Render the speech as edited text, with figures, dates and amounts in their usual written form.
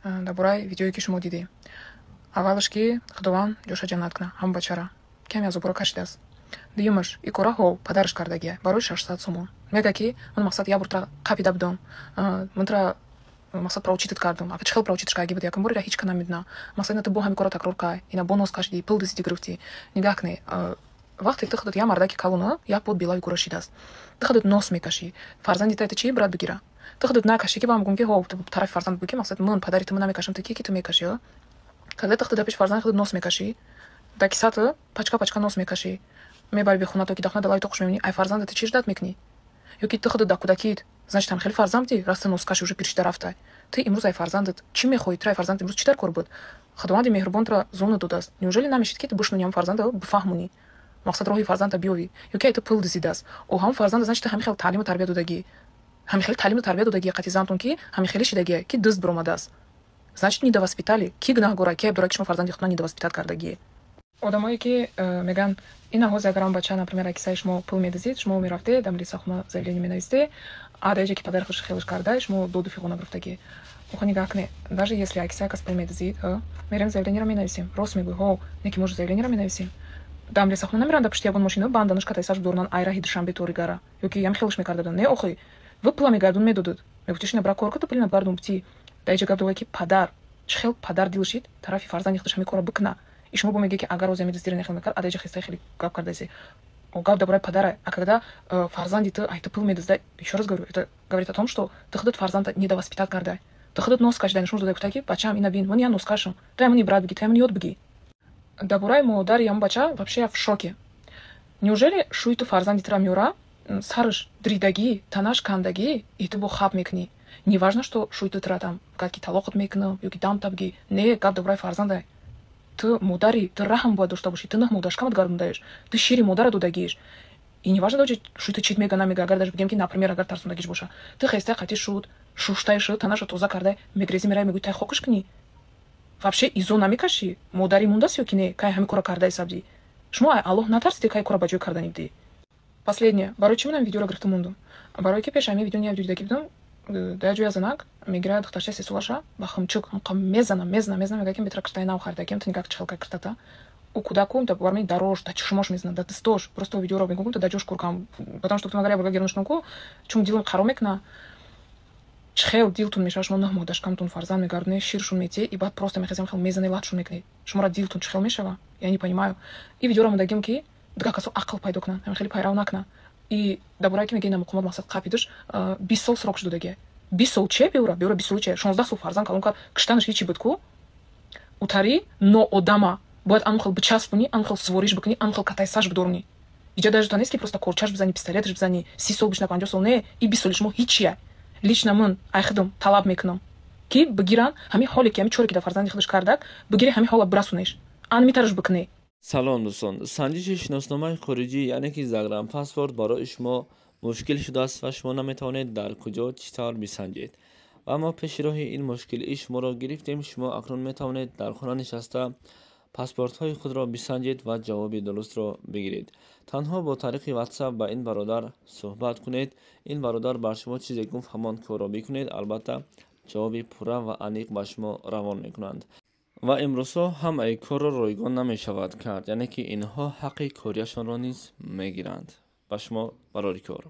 Дар бораи видеое, ки шумо дидем. Аввалаш, ки Худованд ҷоша ҷаннат кунад ҳам бачара, каме азобро кашидааст. Дуюмаш, и кора ҳо падараш кардагия барои 600 сомон. Мега, ки ман, мақсад, як бор тра қапида будам, ман тра, мақсад, проучить кардам. Ака, чӣ хел проучить кардаги буд? Якум бор ира ҳеч ка намедона. Мақсад, ина ту бо ҳами кора такрор кай, ина бо нос кашидӣ, пул дизидӣ, гирифтӣ. Нигаҳ кунед, вақте ту худат як мардаки калона, як под белави гура шидааст, ту худат нос мекашӣ, фарзанди та чӣ ибрат бигира? Ту худат накашӣ, ки ба мегӯм, ки ҳо, тарафи фарзанд бигӯ, ки, мақсад, ман падари ту, ман намекашам, ту ки ту мекашӣ? Когда ту худат пеши фарзанди худат нос мекашӣ, дар кисату пачка пачка нос мекашӣ, мебари бехона, то ки дар хона далави тоқш мемонӣ, ай фарзанда ту чӣ ждать мекунӣ? Ё ки ту худат дар кӯдакит, значит, там хеле фарзанд будӣ, раз ту носкаши уже пир шида рафтай. Ту имрӯз ай фарзандат чӣ мехоҳӣ? Ту ай фарзандат имрӯз чӣ дар кор буд? Худованди меҳрубон тура зону додааст. Неужели намешид, ки ту бишнуни ҳам фарзанда, бифаҳмонӣ, мақсад, роҳи фарзанда биёвӣ? Ё ки ай ту пул дизидааст, о ҳам фарзанда, значит, ту ҳамин хел таълиму тарбия додагӣ, ҳамин хел таълиму тарбия додагӣ қати зантон, ки ҳамин хеле шидагие, ки дузд биромадааст. Значит, недовоспитали. Ки гунаҳгора, ки айб дорад, ки шумо фарзанди худтона недовоспитать кардагие? Одамое, ки мегӯянд, ина ҳозир агарам бача, например, кисаи шумо пул медизид, шумо мерафте, дар милисахона заявление менависте, а дар ҷе ки падари худш хелш карда, шумо доду фиғона гирифтагӣ. Охо, нигаҳ кунед, даже если ай кисаи кас пул медизид, мерем, заявлениеро менависем. Рост мегӯй, ҳо, не ки может, заявлениеро менависем, дар милисахона намеранд, дар пушти ягон мошина банданаш, катайсаш дорнан, ай раҳи Душанбе торигара ё ки ям хелш мекарда буданд. Не, охи, вы пула мегардун, медодуд, мегуфти, шина бра кор кун, пулина гардун бити. Дар иҷа гап дорад, ки падар чӣ хел падар дил шид тарафи фарзанди худаш ҳамин корро бикуна? И шумо бо мегӯед, ки агар ози медиздира нехел мекард, адаҷа хестаи хеле гап кардаси. Гап дар бораи падара. А когда фарзанди ту ай ту пул медизда, еще раз говорю, это говорит о том, что ты худат фарзанда недовоспитать кардай. Ту худат нос кашидай, нишон додай, гуфтай, ки бачаам, ина бин, ман я нос кашам, ту ай мани брат биги, ту ай мани ёд биги. Дар бораи модари ям бача вообще я в шоке. Неужели шӯи ту фарзанди тура меёра, сараш дридагӣ, танаш кандагӣ, и ту бо хаб мекунӣ? Неважно, что шӯи ту тура там ки талоқат мекунам ё ки дам табги. Не, гап дар бораи фарзандай. Ту модари, ту раҳм бояд дошта бошӣ. Ту нах модаршкамат гардондаеш, ту шири модара додагиеш. И неважно даже, шӯи ту чит мега, намега, агар даже бигем, ки, например, агар тарсондагиш боша, ту хестай, қати шуд шуштай шуд, танаша тоза кардай, мегрези, мерай, мегӯй, тай хокаш кунӣ. Вообще изо намекашӣ? Модарӣ мондааст ё ки не? Кай ҳамин кора кардаи сабдӣ? Шумо ай Аллоҳ натарсиде, кай кора ба ҷой кардани будӣ? Последнее, барои чӣ манам видеоро гирифта мондум? Барое ки пеш ҳамин видео не видео дидаги будам, дар як ҷоя занак мегирад духтарчаи 3 солаша, ба хумчук ҳамқа мезана, мезана, мезана. Мега, ки бетра киртаи нав харидагиам, ту нигаҳ, чӣ хел киртата. У кӯдаку да бармени дарош, да чишмош мезана, да дастош. Просто видеоро мегӯм, да ҷош куркам, потому что агар я бурга гирнушкам ку, чун дилам қаро мекуна. Чӣ хел дилтун мешава? Шумо 9 моҳ дашкамтун фарзанд мегардоне, ширшун метие, и баъд просто мехезем, хел мезане, латшун мекунед. Шуморо дилтун чӣ хел мешава? Я не понимаю. И видеоро мондагим, ки дигар касо ақл пайдо кунанд, ҳамин хеле пайрав накунанд. И дар бораe ки мега, ина муқомот, мақсад, қапидаш, 20 сол срок шудодагия. 20 сол че беура? Беура 20 сол че? 16 сол фарзанд калон кард, киштанаш ҳичи буд ку. Утари ноодама бояд ан хел бичаспунӣ, ан хел свориш бикунӣ, ан хел катайсаш бидорунӣ. Иҷа даже та нест, ки просто корчаш бизани, пистолеташ бизани, 30 сол бишна, 50 сол. Не, и 20 соли шумо ҳичия. Лично ман айхидам талаб мекунам, ки бигиран ҳамин ҳоле, ки ҳамин чоре, ки дар фарзанди худаш кардак, бигири, ҳамин ҳола бирасонеш, ан митараш бикунӣ. Салом, дӯстон! Санҷиши шиносномаи хориҷӣ, яъне ки загранпаспорт, барои шумо мушкил шудааст ва шумо наметавонед дар куҷо, чӣ тавр бисанҷед. Ва мо пеши роҳи ин мушкилии шуморо гирифтем. Шумо акнун метавонед дар хона нишаста паспортҳои худро бисанҷед ва ҷавоби дурустро бигиред. Танҳо бо тариқи WhatsApp ба ин бародар суҳбат кунед. Ин бародар бар шумо чизе гуфт, ҳамон корро бикунед. Албатта, ҷавоби пурра ва аниқ ба шумо равон мекунанд. Ва имрӯзҳо ҳамаи корро ройгон намешавад кард, яъне ки инҳо ҳаққи корияшонро низ мегиранд. Ба шумо барори кор.